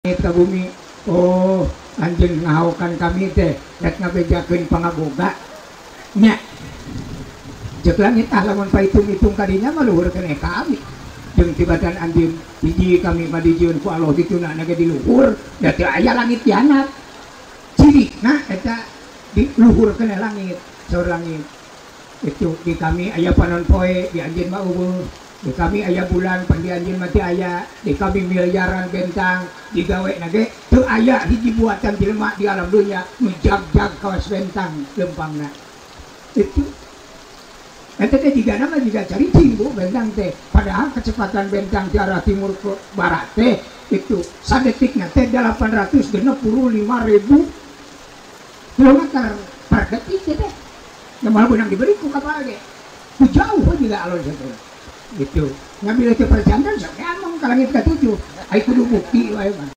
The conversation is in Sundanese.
Ka bumi, oh anjeun ngahaokan kami teh rek ngabejakeun pangaboga nya. Ceuk langit ah lamun pahitung-hitung kadinya mah luhur keneh kami jeung tibatan anjeun hiji kami mah dijieun ku Allah dituna ge di luhur da teu aya langit dihandap cirina eta di luhur keneh langit saur langit itu. Di kami aya panon poe, di anjeun mah eueuh. Di kami aya bulan, pan di anjeun mah teu aya. Di kami miliaran bentang digawe na ge teu aya hiji buatan jelema di alam dunya nu jag-jag kawas bentang lempangna itu. Eta teh jigana mah jiga caricing bu bentang teh, padahal kecepatan bentang di arah timur ke barat teh itu sadetikna teh 865.000 kilometer per detik teh. Yang malah benang diberi ku kapal ge jauh juga alon teh gitu. Ngambil itu perjanjian sok emang ka langit ka 7 ai kudu bukti wae mah.